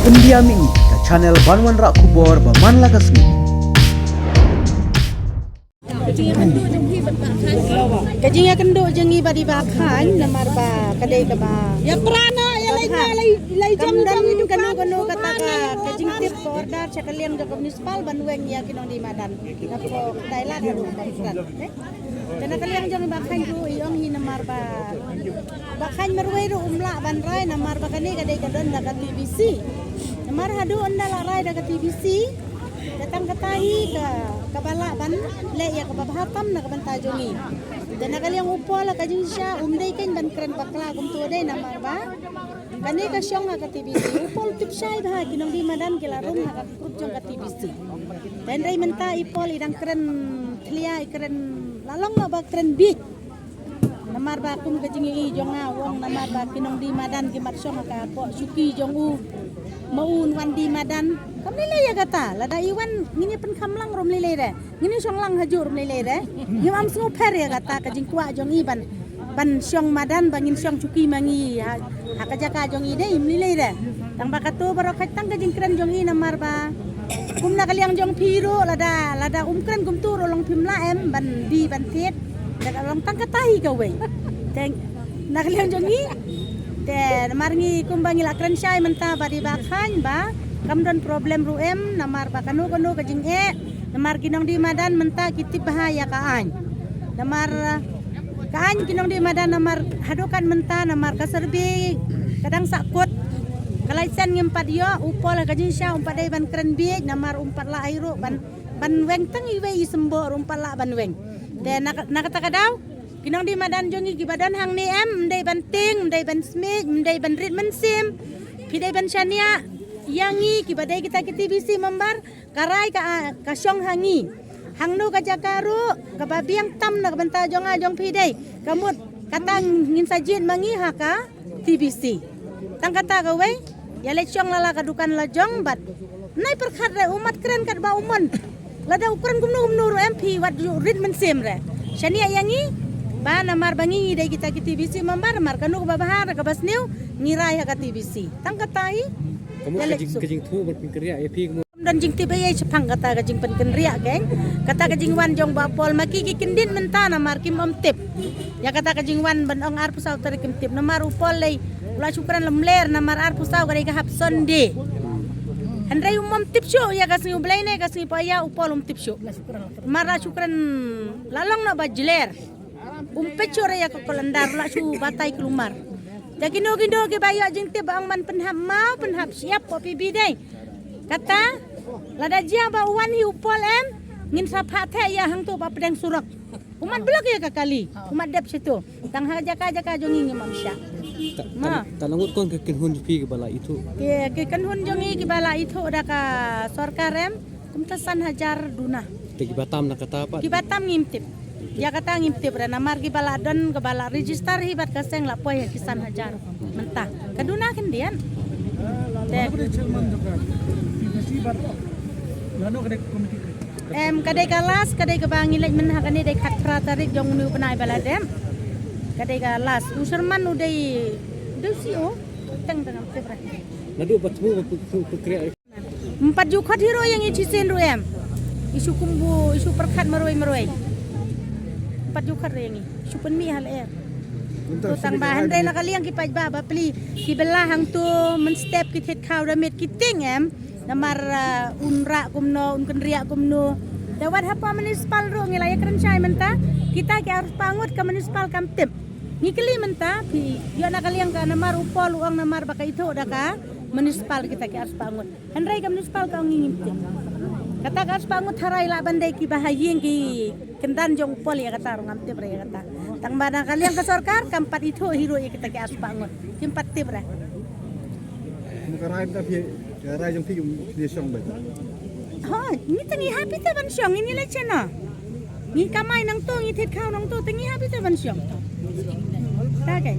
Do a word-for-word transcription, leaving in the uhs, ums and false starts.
India Mini, ka channel ban wanrah khubor ba man la ka sngi. Ka jingïakynduh jong ngi bad i Bah Khaiñ namar ba ka dei kaba ïa prana ïa lei lei lei jam jam kano kano kata ka jingtip ka order sha ka liang jong ka municipal ban weng ïa ki nongdie madan. Ka ko dei la ka ruh ka prana. Te na ka liang jong i Bah Khaiñ ruh i ong hi namar ba Bah Khaiñ marwei ruh um lah ban rai namar ba kane ka dei ka don da ka T B C. Namar haduh ynda la rai da ka T B C, ka tang kata hi ka kaba lah ban leh ïa kaba bha tam na ka bynta jong i. Te na ka liang u Paul ha ka jingsha um dei kein ban kren bakla kumto dei namar ba kane ka shong ha ka T B C. U Paul tip shai bha ki nongdie madan ki la rung ha ka group jong ka T B C. Te hynrei mynta i Paul i dang kren khlia, i kren la long ma ba kren bieit. Namar ba kum ka jingïohi jong nga u ong namar ba ki nongdie madan ki mat shong ha ka poh shuki jong u. Ma u un wan die madan. Kam lei lei ïa kata, lada i wan ngin ïa pynkham lang ruh ym lei lei re. Ngin ïa shong lang hajuh ruh ym lei lei re. Ngim am sngewpher ïa kata ka jingkwah jong i ban ban shong madan ba ngin shong shuki ma ngi ha, ha ka jaka jong i dei ym lei lei re. Tang ba kato baroh ka tang ka jingkren jong i namar ba kum na ka liang jong phi ruh lada, lada um kren kumto ruh long phim lah em ban die ban thied. Te ka long tang kata hi kawei. Te na ka liang jong ngi te namar ngi kumba ngi la kren shai mynta bad i Bah Khaiñ ba kam don problem ruh em namar ba kano kano ka jingeh namar ki nongdie madan mynta ki tip bha ïa ka aiñ. Namar ka aiñ ki nongdie madan namar haduh kat mynta namar ka survey ka dang sahkut. Ka license ngim pat ïoh, u Paul ha ka jingsha um pat dei ban kren bieit namar um pat lah hi ruh ban, ban weng tang iwei i symbol ruh um pat lah ban weng. Te na, na kata ka daw ki nongdie madan jong ngi kiba don hangne em, ym dei ban tieng, ym dei ban smiej, ym dei ban rit mynsiem. Phi dei ban shaniah ïa ngi kiba dei kita ki T B C member. Ka rai ka, ka shong ha ngi. Hangno ka jaka ruh kaba biang tam na ka bynta jong nga jong phi dei ka mut kata ngin sa jied ma ngi ha ka T B C. Tang kata kawei ïa leit shong la la ka dukan la jong bad nai pyrkhat re u mat kren katba u mon. Lada u kren kumno kumno ruh em phi wat ju rit mynsiem re. Shaniah ïa ngi ba namar ba ngi ngi dei kita ki T B C member namar kano kaba bha re kaba sniew ngi rai ha ka T B C. Tang kata hi. Ka mut ïa ka leit jing, suk. Ka jingthoh ban pynkynriah ïa phi ka mut. Don jingtip ïa ïa shaphang kata ka jingpynkynriah keiñ. Kata ka jingwan jong Bah Paul ma ki ki kyndit mynta namar kim ym tip. Ïa kata ka jingwan ban ong arphew saw tarik kim tip namar u Paul lei u la shu kren lem ler namar arphew saw ka dei ka hap Sunday. Hynrei um ym tip shuh ïa ka sngi U Blei ne ka sngi Paia u Paul um tip shuh. Mar la shu kren la long noh ba jler. Um peit shuh re ïa ka kolendar la shu batai kulmar. Te kino kino kiba ïoh jingtip ba ong ban pynhap maw pynhap shyiap ko phi bi dei. Kata lada jia ba u wan hi u Paul em ngin sa phah theh ïa hangto ba pdeng surok. U mat blok ïa ka kali, u mat dep shito. Tang ha jaka jaka jong ngi ngim am shah. Ta, ma ta, ta la ngut kon ka kynhun jong phi kiba la ithuh. Ki, ki kynhun jong ngi kiba la ithuh da ka sorkar em kumta san hajar duna. Te kiba tam na kata pat? Kiba tam ngim tip. Ïa kata ngim tip re namar kiba la don kiba la register hi bad ka seng la poi ha ki san hajar. Mynta ka duna khyndiat. Te em ka dei ka last, ka dei kaba ngi leit mynta ha kane dei khatphra tarik jong une u bnai ba la dep. Ka dei ka last. U Sherman u dei, u dei C E O. Teng teng ngam tip re. Naduh ba thmu ba pu, pu, pu kre. Ym pat ju khot hi ruh ïa ngi shisien ruh em. I shu kumbu, i shu pyrkhat marwei marwei. Ym pat ju khot ruh ïa ngi. I shu pynmih ha lyer. To tang ba hynrei na ka liang ki paidbah ba pli ki bylla hangto mynstep ki thied khaw da miet ki tieng em. Namar, ah, un rah kumno, un kynriah kumno. Te wat hapoh municipal ruh ngi la ïakren shai mynta. Kita ki arspah ngut ka municipal kam tip. Ngi kylli mynta phi ïoh na ka liang ka namar u Paul u ong namar ba ka ithuh da ka municipal kita ki arspah ngut. Hynrei ka municipal ka ong ngi ngim tip. Kata ka arspah ngut tharai lah ban dei kiba ha ïing ki kyndan jong u Paul ïa kata ruh ngam tip re ïa kata. Tang ba na ka liang ka sorkar kam pat ithuh hi ruh ïa kita ki arspah ngut. Kim pat tip re. Kum ka rai mynta phi, ka rai jong phi kum phi shong ba. Ha, ngi te ngi happy te ban shong, ngi leit shano. Ngi kamai nangto, ngi thied khaw nangto, te ngi happy te ban shong. Ta keiñ.